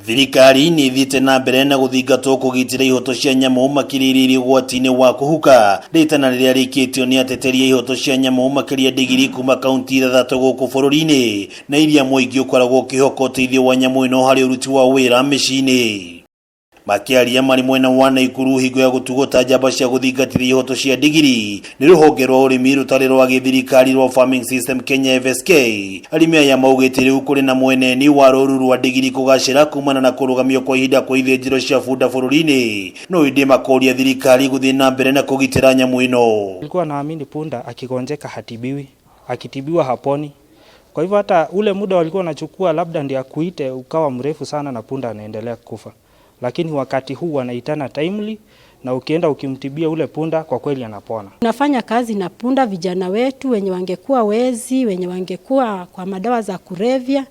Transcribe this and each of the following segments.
Thirikari nĩ ĩthiĩte na mbere na gũthingatwo kũgitĩra ihoto cia nyamũ makĩria iria irĩ ũgwati-inĩ wa kũhuka, rĩtana rĩrĩa rĩikĩtio nĩ ateteri a ihoto cia nyamũ makĩria ndigiri kuma kaunti ithathatũ gũkũ bũrũri-inĩ na iria mũingĩ ũkoragwo ũkĩhoka ũteithio wa nyamũ ĩno harĩ ũruti wa wĩra mĩciĩ-inĩ. Makĩaria marĩ mwena wa Naikuru hingo ya gũtugwo ta njamba cia gũthingatithia ihoto cia ndigiri nĩ rũhonge rwa ũrĩmi rũtarĩ rwa gĩthirikari rwa Farming System Kenya FSK, arĩmi aya maugĩte rĩu kũrĩ na mweneni wa rũru rwa ndigiri kũgacĩra kumana na kũrũgamio kwa ihinda kwa ithĩnjĩro cia bunda bũrũri-inĩ, no ĩndĩ makoria thirikari gũthiĩ na mbere na kũgitĩra nyamũ ĩno. Nilikuwa naamini punda akigonjeka hatibiwi, akitibiwa haponi. Kwa hivyo hata ule muda walikuwa wanachukua labda ndio akuite ukawa mrefu sana na punda anaendelea kufa. Lakini wakati huu wanaitana timely na ukienda ukimtibia ule punda kwa kweli anapona. Tunafanya kazi na punda, vijana wetu wenye wangekuwa wezi, wenye wangekuwa kwa madawa za kulevya,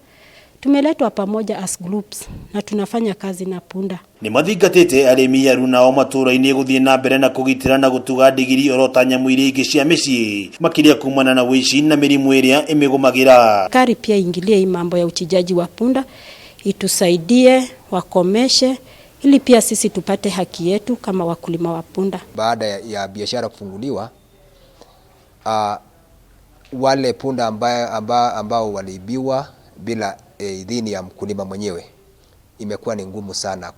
tumeletwa pamoja as groups na tunafanya kazi na punda. Nĩ mathingatĩte arĩmi aru nao matũũra-inĩ gũthiĩ na mbere na kũgitĩra na gũtuga ndigiri oro ta nyamũ iria ingĩ cia mĩciĩ, makĩria kumana na ũici na mĩrimũ ĩrĩa ĩmĩgũmagĩra. Serikali pia ingilie hii mambo ya uchinjaji wa punda, itusaidie wakomeshe ili pia sisi tupate haki yetu kama wakulima wa punda. Baada ya biashara kufunguliwa, wale punda ambao waliibiwa bila idhini ya mkulima mwenyewe, imekuwa ni ngumu sana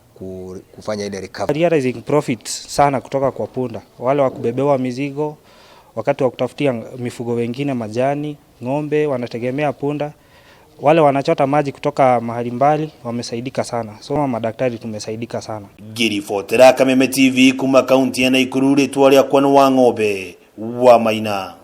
kufanya ile recovery. Realizing profits sana kutoka kwa punda, wale wa kubebewa mizigo, wakati wa kutafutia mifugo wengine majani, ng'ombe wanategemea punda, wale wanachota maji kutoka mahali mbali wamesaidika sana. So madaktari tumesaidika sana. Ngĩribotera Kameme TV kuma kaunti ya Naikuru, rĩtwa rĩakwa nĩ wa ng'ombe wa Maina.